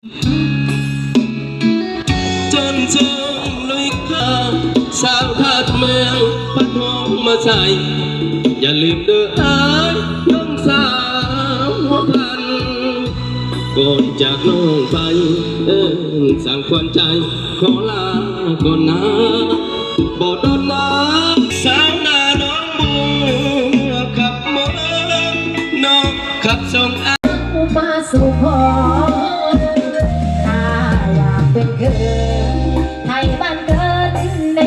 ຈົນເຊີງລຸຍຂ້າມ ສາວທາດເມືອງພັດທອງມາໃສ່ ຢ່າລືມເດີອ້າຍ ນ້ອງສາວຫົວພັນ ກ່ອນຈາກນ້ອງໄປ ເອີ້ນສັງຂວັນໃຈ ຂໍລາກ່ອນນາ ບໍ່ດົນນາ ສາວໜ້າໜອງບົວ ຂັບມໍເຕີ ນ້ອງຂັບສົ່ງອ້າຍ ມາສູ່ຂໍ ຖ້າຢາກເປັນເຂີຍ ໄທບ້ານເກີດ ໃນແດ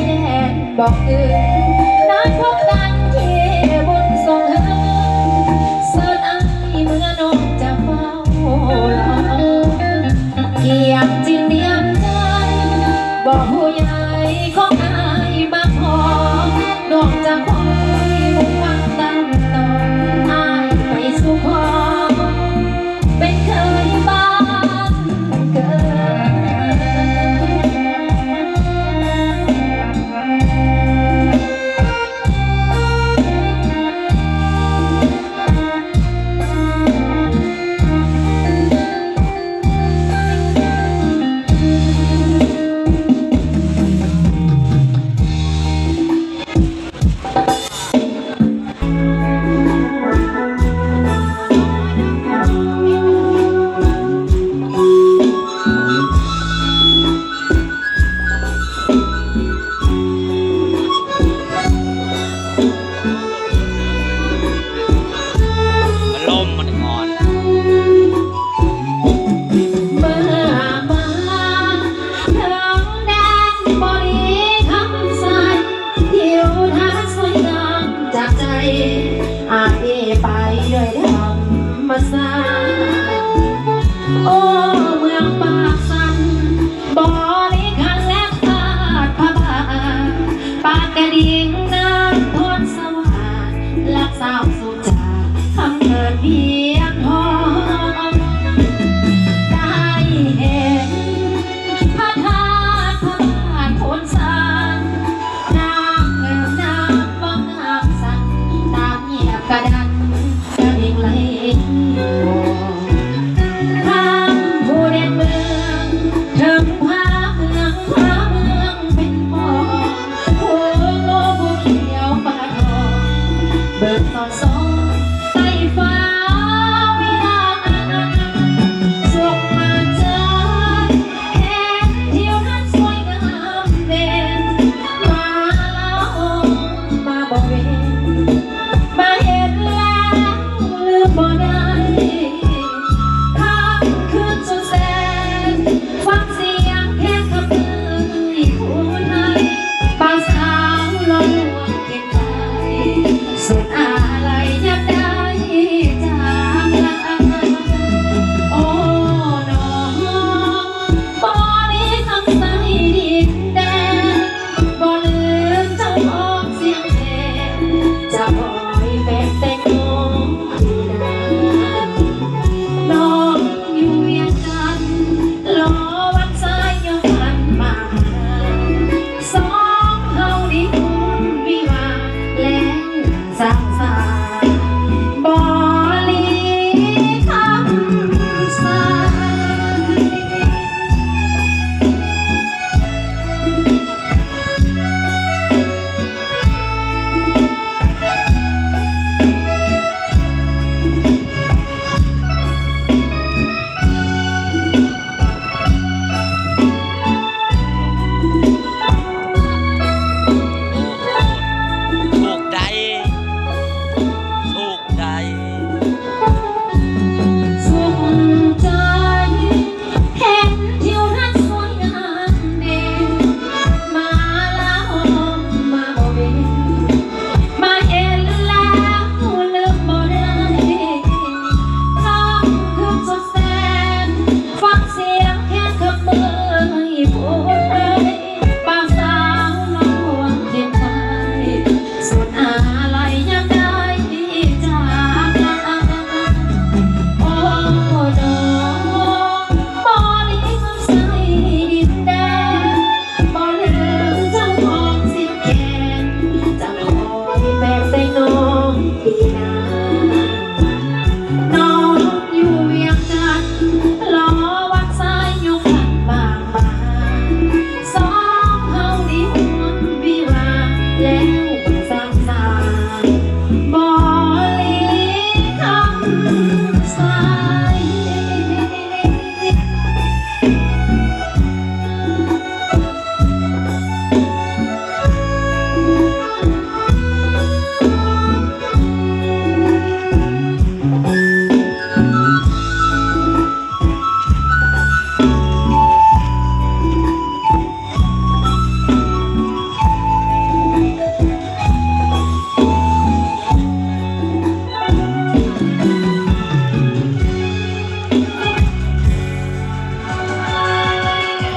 ນບອກອື່ນ ນັດພົບກັນທີ່ບຸນສອງເຮືອນ ເຊີນອ້າຍເມືອ ນ້ອງຈະເຝົ້າລອ ກຽມຈິນດຽມໃຈ ບອກຜູ້ໃຫຍ່ຂອງອ້າຍມາຂໍ ນ້ອງຈະຄອຍຟັງຕາມຕອນ ອ້າຍໄປສູ່ຂໍ ເປັນເຂີຍບ້ານເກີດ.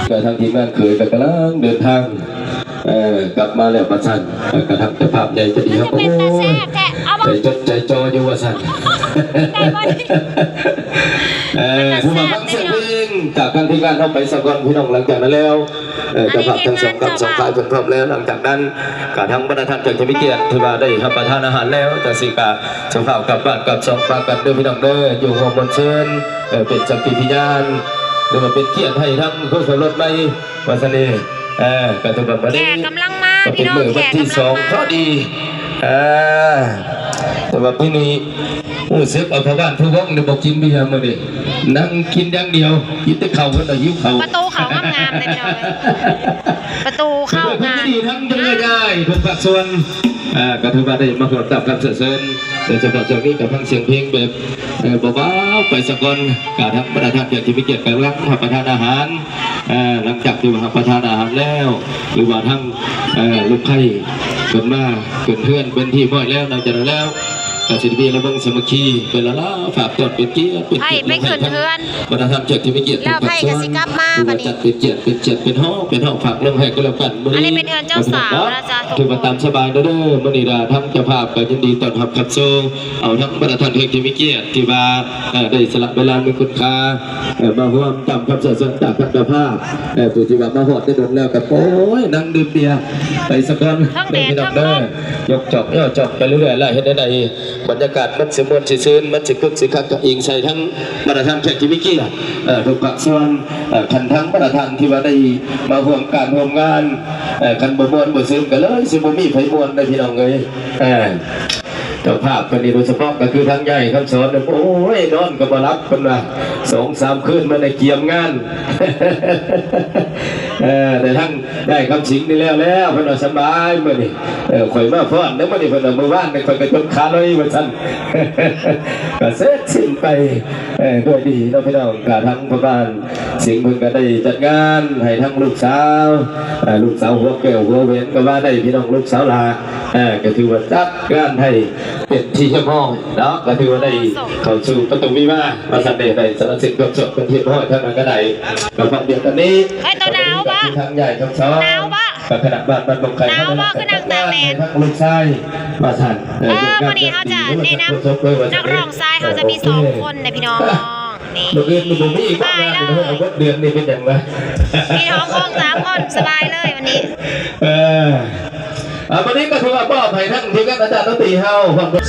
ກະທາງທີມງານເຂີຍກະກຳລັງເດີນທາງ ເອີ ກັບມາແລ້ວວ່າຊັ້ນ. ເອີ ກະທາງເຈົ້າພາບໃຫຍ່ໃຈດີເຮົາກະ ໂອ້ຍ ໃຈຈົດໃຈຈໍຢູ່ວ່າຊັ້ນ. ເອີ ຖືວ່າຟັງສຽງເພງຈາກທາງທີມງານເຮົາໄປສາກ່ອນພີ່ນ້ອງ. ຫຼັງຈາກນັ້ນແລ້ວ ເອີ ເຈົ້າພາບທັງສອງກຳສອງຝ່າຍເພິ່ນພ້ອມແລ້ວ. ຫຼັງຈາກນັ້ນກະທາງບັນດາທ່ານແຂກທີ່ມີກຽດ ຖືວ່າໄດ້ຮັບປະທານອາຫານແລ້ວ ຈັ່ງຊີ້ກະ ເຈົ້າພາບກັບບ້ານກັບຊ່ອງ ຝາກກັນເດີພີ່ນ້ອງເດີ ຢູ່ຮ່ວມມ່ວນຊື່ນ ເອີ ເປັນສັກຂີພະຍານ ຫຼືວ່າເປັນກຽດໃຫ້ທາງຄົນຂັບລົດໃໝ່ວ່າຊັ້ນເດ. ເອີ ກະຖືວ່າມື້ນີ້ກະເປັນມື້ວັນທີສອງພໍດີ. ເອີ ແຕ່ວ່າປີນີ້ຮູ້ສຶກເອົາພໍ່ບ້ານຜູ້ວົງນີ້ບໍ່ກິນເບຍມື້ນີ້ ນັ່ງກິນຢ່າງດຽວ ກິນແຕ່ເຂົ້າ ເພິ່ນລະຫິວເຂົ້າ. ປະຕູເຂົ້າງາມໆເດ້ພີ່ນ້ອງເອີຍ ປະຕູເຂົ້າງາມ ຍິນດີທັງເອື້ອຍອ້າຍທຸກພາກສ່ວນ. ເອີ ກະຖືວ່າໄດ້ມາຮ່ວມຕາມຄຳເຊີນເຊີນ ໂດຍສະເພາະຊ່ວງນີ້ກະຟັງສຽງເພງແບບ ເອີ ເບົາໆໄປສາກ່ອນ. ກະທາງບັນດາທ່ານແຂກທີ່ມີກຽດກຳລັງຮັບປະທານອາຫານ ເອີ ຫຼັງຈາກທີ່ວ່າຮັບປະທານອາຫານແລ້ວ ຫຼືວ່າທາງ ເອີ ລູກໄພ້ເພິ່ນມາຂຶ້ນເຮືອນເປັນທີ່ຮຽບຮ້ອຍແລ້ວ. ຫຼັງຈາກນັ້ນແລ້ວກະຊິໄດ້ມີລະວົງສາມັກຄີ ເປັນລະລາຝາກຕ້ອນເປັນກຽດເປັນກຽດ ໄພ້ໄປຂຶ້ນເຮືອນ ບັນດາທ່ານແຂກທີ່ມີກຽດ ແລ້ວໄພ້ກະຊິກັບມາບັດນີ້ ຈັດເປັນກຽດເປັນກຽດ ເປັນຫໍເປັນຫໍ ຝາກລົງໃຫ້ກັນແລ້ວກັນ. ມື້ນີ້ກະຖືວ່າຕາມສະບາຍເດີ. ມື້ນີ້ລະທາງເຈົ້າພາບກະຍິນດີຕ້ອນຮັບຂັບໂຊ ເອົາທັງບັນດາທ່ານແຂກທີ່ມີກຽດ ທີ່ວ່າ ເອີ ໄດ້ສະຫຼະເວລາມີຄຸນຄ່າ ເອີ ມາຮ່ວມຕາມຄຳເຊີນເຊີນຈາກທາງເຈົ້າພາບ ເອີ ຜູ້ທີ່ວ່າມາຮອດໄດ້ດົນແລ້ວກະ ໂອ້ຍ ນັ່ງດື່ມເບຍໄປສາກ່ອນເດີພີ່ນ້ອງເດີ. ຍົກຈອກຍໍຈອກໄປເລື້ອຍໆ ລະເຮັດແນວໃດ ບັນຍາກາດມັນຊິມ່ວນຊິຊື່ນ ມັນຊິຄຶກຊິຄັກ ກະອີງໃສ່ທັງບັນດາທ່ານແຂກທີ່ມີກຽດ ເອີ ທຸກພາກສ່ວນ. ເອີ ຄັນທັງບັນດາທ່ານທີ່ວ່າໄດ້ມາຮ່ວມການຮ່ວມງານ ເອີ ຄັນບໍ່ມ່ວນບໍ່ຊື່ນກະເລີຍຊິບໍ່ມີໃຜມ່ວນເດີພີ່ນ້ອງເອີຍ. ເອີ ເຈົ້າພາບເພິ່ນນີ້ໂດຍສະເພາະກະຄືທາງຍາຍຄຳສອນ ໂອ້ຍ ນອນກະບໍ່ຫຼັບເພິ່ນວ່າ ສອງສາມຄືນມາໄດ້ກຽມງານ. ເອີ ແຕ່ທາງ ຍາຍຄຳສິງນີ້ແລ້ວແລ້ວ ເພິ່ນວ່າສະບາຍມື້ນີ້ ເອີ ຂ້ອຍມາຟ້ອນເດີມື້ນີ້ ເພິ່ນວ່າ ມື້ວານນີ້ຂ້ອຍກະຈົນຂາລອຍວ່າຊັ້ນ. ກະເສັດສິ້ນໄປ ເອີ ດ້ວຍດີເນາະພີ່ນ້ອງ. ກະທາງພໍ່ບ້ານສິງເພິ່ນກະໄດ້ຈັດງານໃຫ້ທັງລູກສາວ ເອີ ລູກສາວຫົວແກ້ວຫົວແຫວນກະວ່າໄດ້ພີ່ນ້ອງ ລູກສາວຫຼ້າ ເອີ ກະຖືວ່າຈັດງານໃຫ້ເປັນທີ່ຮຽບຮ້ອຍເນາະ ກະຖືວ່າໄດ້ເຂົ້າສູ່ປະຕູວິວາ ວ່າຊັ້ນເດ ໄດ້ສະລະສິດຄວາມໂສດເປັນທີ່ຮຽບຮ້ອຍ. ທາງນັ້ນກະໄດ້ ກະພ້ອມດຽວກັນນີ້ ເຮີ້ຍ ໂຕໜາວບໍ? ທາງຍາຍທັງສອງ ໜາວບໍ? ກັບຄະນະບ້ານບ້ານບົງໄຄ ໜາວບໍ? ຄືນັ່ງຕາກແດດ ທັງລູກຊາຍວ່າຊັ້ນ. ເອີ ມື້ນີ້ເຮົາຈະແນະນຳນັກຮ້ອງຊາຍ ເຮົາຈະມີສອງຄົນເດ້ພີ່ນ້ອງ. ມື້ອື່ນບໍ່ມີອີກ ງານເຮົາເບິດເດືອນນີ້ເປັນຫຍັງວະ? ມີສອງຄົນສາມຄົນສະບາຍເລີຍວັນນີ້. ເອີ ອາ ວັນນີ້ກະຖືວ່າມອບໃຫ້ທັງທີມງານອາຈານດົນຕີເຮົາ ພ້ອມດ້ວຍ